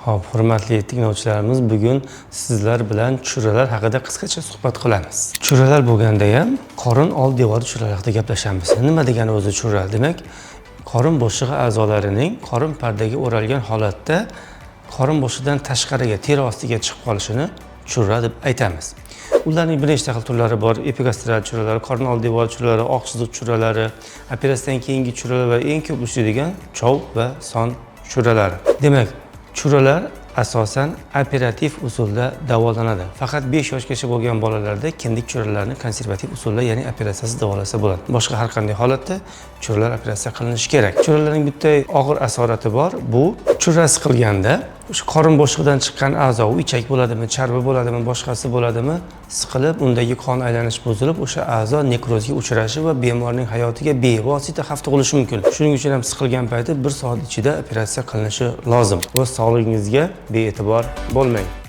Xo'p, hurmatli tinglovchilarimiz, bugun sizlar bilan churralar haqida qisqacha suhbat qilamiz. Churralar bo'lganda ham qorin old devori churralari haqida gaplashamiz. Nima degani o'zi churra? Demak, qorin bo'shlig'i a'zolarining qorin pardaga o'ralgan holatda qorin bo'shlig'idan tashqariga, teri ostiga chiqib qolishini churra deb aytamiz. Ularning bir nechta xil turlari bor: epigastral churralari, qorin old devori churralari, oq chiziq churralari, operatsiyadan keyingi churralar va eng ko'p uchraydigan chov va son churralari. Demak, churralar asosan operativ usulda davolanadi. Faqat 5 yoshgacha bo'lgan bolalarda kindik churralarni konservativ usulda, ya'ni operatsiyasiz davolasa bo'ladi. Boshqa har qanday holatda churralar operatsiya qilinishi kerak. Churralarning bitta og'ir asorati bor. Bu churra siqilganda o'sha qorin bo'shlig'idan chiqqan a'zo, u ichak bo'ladimi, charvi bo'ladimi, boshqasi bo'ladimi, siqilib, undagi qon aylanish buzilib, o'sha a'zo nekrozga uchrashi va bemorning hayotiga bevosita xavf tug'ilishi mumkin. Shuning uchun ham siqilgan payti 1 soat ichida operatsiya qilinishi lozim. O'z sog'lig'ingizga bee'tibor bo'lmang.